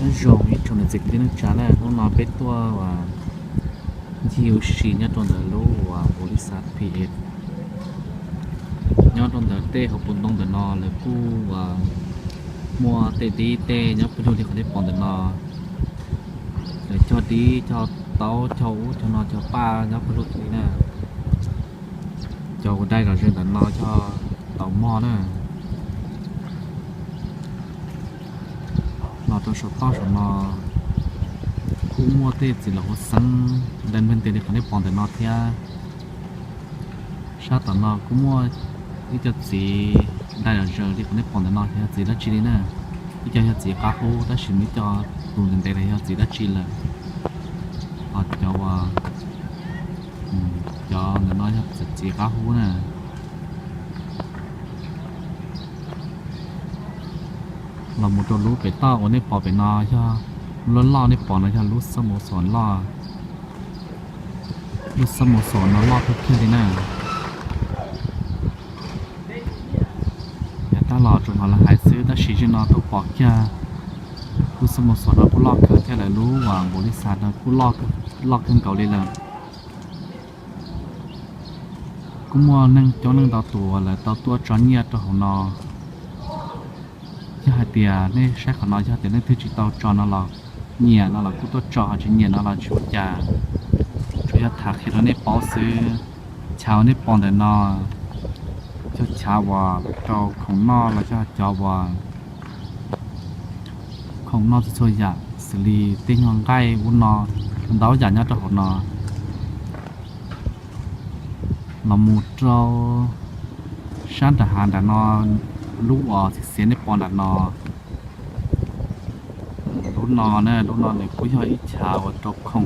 Nyob zoo ib tsoom niam txiv kwv tij neej tsa na, hnub no peb tuaj ua ncig ua si nyob rau ntawm lub uas npaum li xav P F, nyob rau ntawm tej hauv paus ntoo ntawm no lawv kuj uas muaj tej dib tej nyob pawg lug li qhov nej pom ntawm no. Lawv cog dib cog taub cog ub cog no cog paj nyob pawg lug li na. Cov uas dai zom zaws ntawm no yog taub mog na. Los rau saum toj saum no kuj muaj tej txiv laum huab xeeb dai npeg ntes li qhov nej pom ntawm no thiab. Sab tom no kuj muaj ib co txiv dai zom zaws li qhov nej pom ntawm no yog txiv dab tsi li na. Ib co yog txiv qab hub tab sis muaj ib co tus ntev ntev los yog txiv dab tsi lawm. Ho cov uas, cov ntawm no yog txiv qab hub na. Los mus rau lub pem toj uas nej pom pem no yog lub loj loj nej pom no yog lub xab mos xos loj. Lub xab mos xos no loj kawg kiag li na. Yav tag los tsuas hnov lawv hais xwb tab sis zaum no tuaj pom kiag lub xab mos xos no kuj loj kawg thiab lawv lub uas npaum li xav no kuj loj kawg nkaus li lawm. Kuj muaj neeg coob leej ntau tus lawv tau tuaj tso nyiaj rau hauv no. Yog hais tias nej saib qhov no yog tias leej twg tsis tau tso no los nyiam no los kuj tuaj tso, ho tsis nyiam no los tsis ua cas. Tsuas yog tham qhia rau nej paub xwb. Chav uas nej pom ntawm no yog chav uas rau khoom noj los yog cov uas khoom noj txhua txhua yam xws li tej nyuag nqaij ub no, ntau yam nyob rau hauv no. Los mus rau sab nram hav nram no, lub uas xiav xiav nej pom nram no, lub no na, lub no nws kuj yog ib chav uas rau khoom,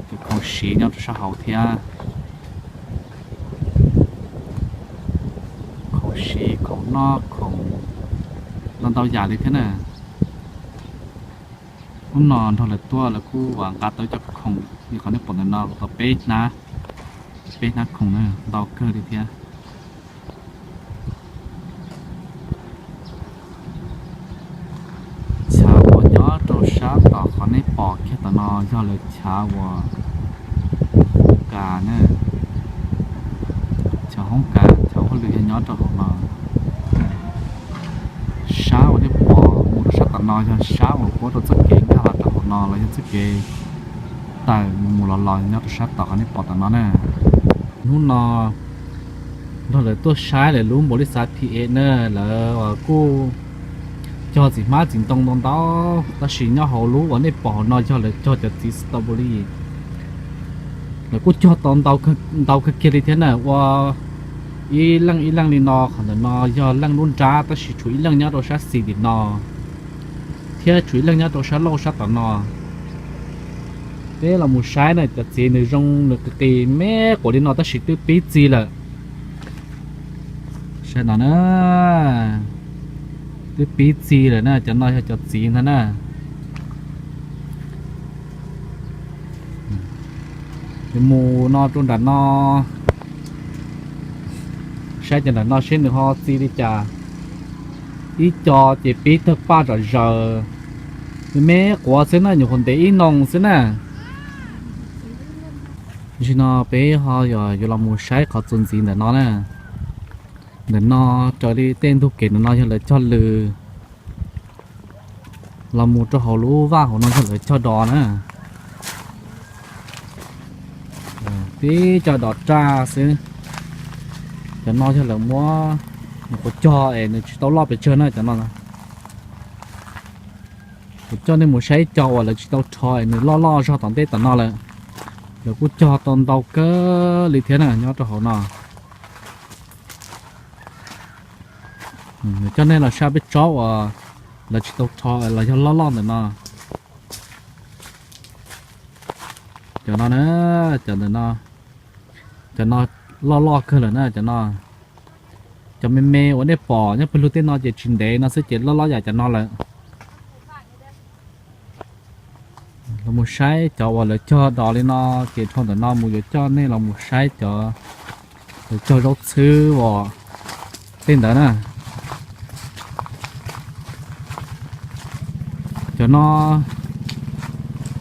cov khoom siv nyob rau sab hauv thiab. Khoom siv khoom noj khoom ntau ntau yam li thiab na. Hnub no nrog lawv tuaj lawv kuj uas nqa tau cov khoom li qhov nej pom ntawm no tau peb hnab, peb hnab khoom na, ntau kawg li thiab. Chav uas nyob rau sab tom qhov nej pom kiag tom no yog lawv chav uas hoob kas na. Chav hoob kas, chav hauj lwm yog nyob rau hauv no. Sab uas nej pom mus rau sab tom no yog sab uas puab rau txoj kev nkag los rau hauv no los yog txoj kev tawm mus mus los los nyob rau sab tom qhov nej pom tom no na. Hnub no nrog lawv tuaj saib lawv lub npaum li xav P F na, lawv kuj cog txiv hmab txiv ntoo ntau ntau, tab sis nyob hauv lub uas nej pom hauv no yog lawv cog cov txiv strawberry. Lawv kuj cog tau ntau kawg kiag li thiab na, ua ib leej ib leej li no, qhov ntawm no yog leej lub nrab tab sis tshuav ib leej nyob rau sab xis tim no thiab tshuav ib leej nyob rau sab laug sab tom no. Peb los mus saib na, cov txiv nws zoo nws qis qis me quav li no tab sis twb pib txi lawm. Saib no na, twb pib txi lawm na, cov no yog cov txiv ntag na. Mus no rau nram no, saib cov nram no seb nws ho txi li cas. Ib co ces pib tawg paj zom zaws, me me quav xwb na, nyuam qhuav ntev ib noo xwb na. Tam sim no peb ho yuav los mus saib qhov txuas ntxiv ntawm no na. Ntawm no raws li tej ntug kev ntawm no yog lawv cog lws los mus rau hauv lub vaj hauv no yog lawv cog dos na. Tib co dos raj xwb. Cov no yog lawv muab nyuam qhuav cog es nws tsis tau loj pes tsawg na cov no. Kuv coj nej mus saib ib co uas lawv tsis tau rho es nws loj loj zog tom ntej tom no lawm. Lawv kuj cog tau ntau kawg li thiab na nyob rau hauv no. Coj nej los saib peb tsob uas lawv tsis tau rho los yog loj loj ntawm no. Cov no na, cov ntawm no, cov no loj loj kawg lawm na cov no. Cov me me uas nej pom nyob pawg lug tej no ces tsis ntev no xwb ces loj loj yam cov no lawm. Los mus saib cov uas lawv cog dos li no, ces dhau ntawm no mus yuav coj nej los mus saib cov lawv cog zaub txhwb uas tej ntawd na. Cov no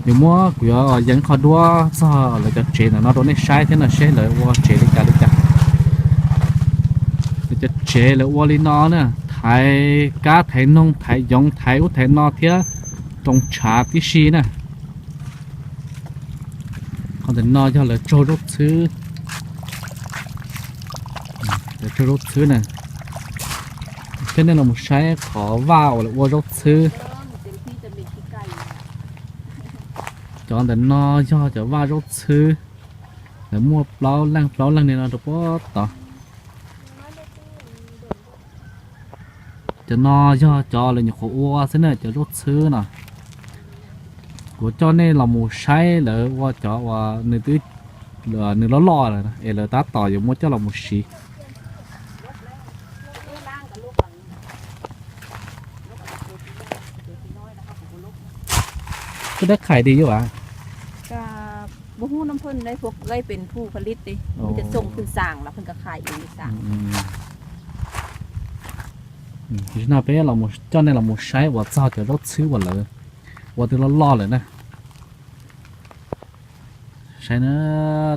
yuav muab, kuv yuav yeev qhov duab txog lawv cov tsev ntawm no rau nej saib thiab no, seb lawv ua tsev li cas li cas. Lawv cov tsev lawv ua li no na, thaiv kab thaiv noog thaiv yoov thaiv ub thaiv no thiab roos tshav tib si na. Qhov ntawm no yog lawv tsaug zaub txhwb, lawv tsaug zaub txhwb na. Coj nej los mus saib qhov vaj uas lawv ua zaub txhwb. Cov ntawm no yog cov vaj zaub txhwb, lawv muaj plaub leeg plaub leeg li no rau puag tod. Cov no yog cov lawv nyuam qhuav ua xwb na, cov zaub txhwb no. Kuv coj nej los mus saib lawv ua cov uas nws twb, nws loj loj lawm es lawv tab tom yuav muab coj los mus siv. Twb dab khais di yuav a. Tam sim no peb coj nej los mus saib uas txog cov zaub txhwb uas lawv ua twb loj loj lawm na. Saib na,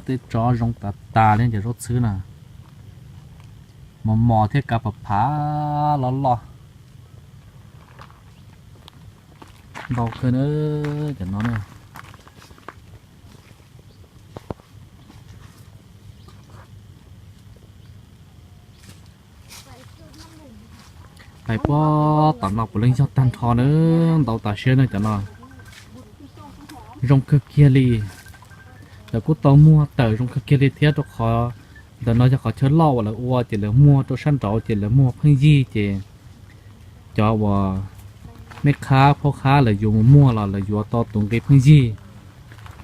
tej tsob zoo tas tas li cov zaub txhwb na, mos mos thiab kav phav phav loj loj. Ntau kawg na, cov no na. Pais puag tom no puav leej yog tag nrho na, ntau tas siab na cov no. Zoo kawg kiag li. Lawv kuj tau muag tawm zoo kawg kiag li thiab, rau qhov ntawm no yog qhov chaw loj uas lawv ua ces lawv muag rau sab nraud ces lawv muag pheej yig ces cov uas mej qhab phaub qhab lawv yuav mus muag los lawv yuav tau tus nqi pheej yig,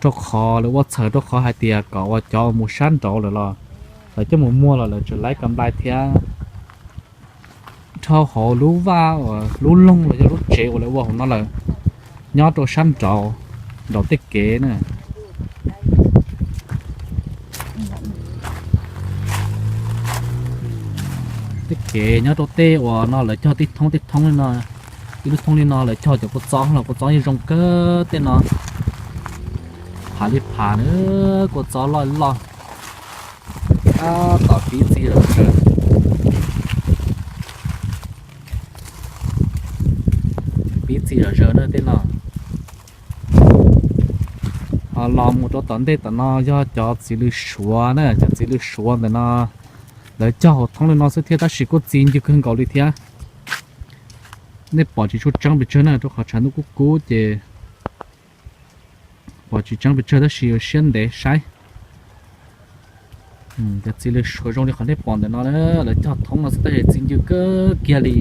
rau qhov lawv ua txhawm rau qhov hais tias kom uas cov uas mus sab nraud lawm los lawv coj mus muag los lawv tseem laib kam nplai thiab. Dhau hauv lub vaj uas lub loog los yog lub tsev uas lawv ua hauv no lawm, nyob rau sab nraud, nraud tej kev na. Tej kev nyob rau tej uas no lawv cog tib thoob tib thoob li no, ib lub thoob li no lawv cog cov kua txob los kua txob yeej zoo kawg tej no. Phav li phav na, kua txob loj loj. Tab tom pib txi zom zaws, pib txi zom zaws na tej no. Ho los mus rau tom ntej tom no yog cov txiv lws suav na, cov txiv lws suav ntawm no lawv cog hauv thoob li no xwb thiab tab sis kuj txi ncw kawg nkaus li thiab. Nej pom tsis tshua tseeb pes tsawg na rau qhov tshav ntuj kub kub ces pom tsis tseeb pes tsawg tab sis yuav siab ntev saib. Cov txiv lws suav zoo li qhov nej pom ntawm no, lawv cog thoob no xwb tab sis txi ncw kawg kiag li.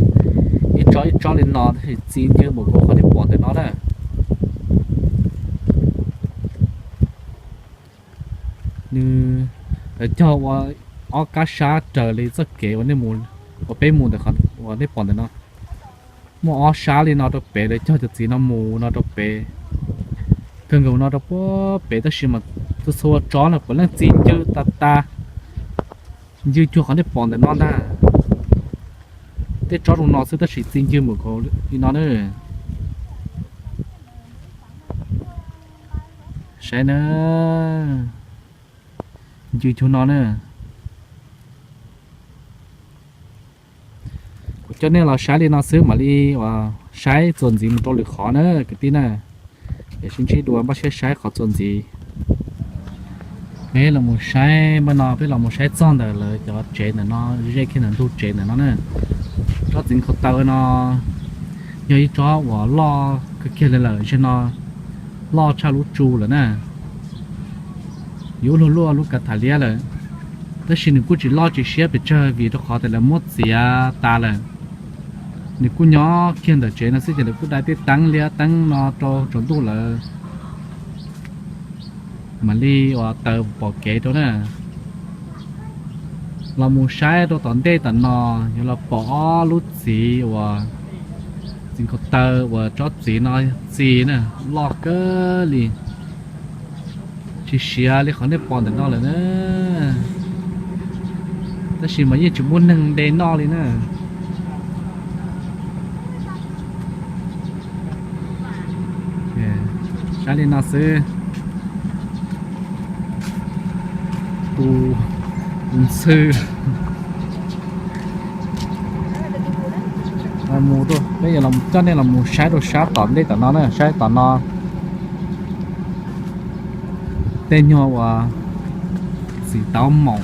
Ib tsob ib tsob li no tab sis txi ncw npaum nkaus qhov nej pom ntawm no na. Nws, lawv cog ua ob kab sab raws li txoj kev uas nej mus, uas peb mus ntawm qhov uas nej pom ntawm no. Muaj ob sab li no rau pem, lawv cog cov txiv no mus no rau pem, kawg nkaus no rau puag pem tab sis mas txhua txhua tsob no puav leej txi ncw tas tas, ncw cuag qhov nej pom ntawm no ntag. Tej tsob zoo no xwb tab sis txi ncw npaum nkaus li no na. Saib na, ncw cuag no na. Kuv coj nej los saib li no xwb mam li uas saib txuas ntxiv mus rau lwm qhov na kwv tij na. Es sib ntsib dua npaj siab saib qhov txuas ntxiv. Peb los mus saib npaj no, peb los mus saib txog ntawm lawv cov tsev ntawm no, ze kiag ntawm ntug tsev ntawm no na. Tsob txiv nkhaus taw no yog ib tsob uas loj kawg kiag li lawm, zaum no loj tshaj lub tsu lawm na. Yuav luag luaj lub kav tham liab lawm, tab sis nws kuj tsis loj tsis siab pes tsawg vim rau qhov tias lawv muab txiav tas lawm. Nws kuj nyob kiag ntawm tsev no xwb ces lawv kuj dai tej teeb liab teeb no rau tsaus ntuj lawm mam li uas taws pom kev rau na. Los mus saib rau tom ntej tom no, yuav los pom ob lub txiv uas txiv nkhaus taw uas tsob txiv no txi na, loj kawg li, tsis siav li qhov nej pom ntawm no lawm na. Tab sis mas yeej tsis muaj neeg de noj li na. Saib li no xwb. Tus, tus ntxhw. Mus, peb yuav los coj nej los mus saib rau sab tom ntej tom no na, saib tom no. Tej nyuag uas txiv taub maum,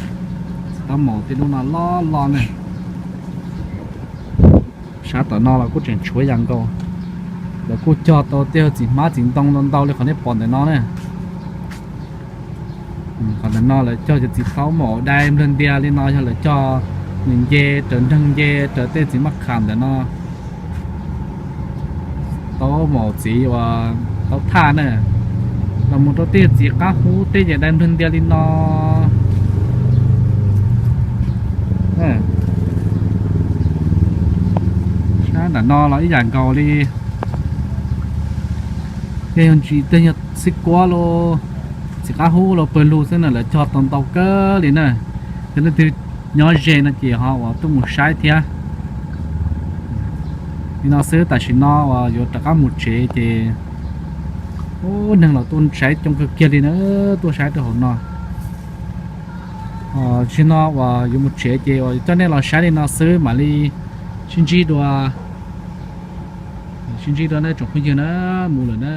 txiv taub maum tej lub no loj loj na. Sab tom no los kuj tseem tshuav yam nkaus. Lawv kuj cog tau tej txiv hmab txiv ntoo ntau ntau li qhov nej pom ntawm no na. Qhov ntawm no lawv cog cov txiv taub maum dai nplawg ntia li no yog lawv cog nws nce raws nreeg nce raws tej txiv maj kham ntawm no. Taub maum txiv uas taub thaj na, los mus rau tej txiv qab hub tej ces dai nplawg ntia li no. Sab nram no los ib yam nkaus li. Tej yog ntsis tej yog xib kuab los txiv qab hub los pawg lug xwb na, lawv cog tau ntau kawg li na. Yog leej twg nyob ze no ces ho uas tuaj mus saib thiab. Li no xwb, tam sim no uas yuav rov qab mus tsev ces ub neeg los tuaj saib coob kawg kiag li na, tuaj saib rau hauv no. Tam sim no uas yuav mus tsev ces uas coj nej los saib li no xwb mam li sib ntsib dua. Sib ntsib dua na tsoom phooj ywg na, mus lawm na.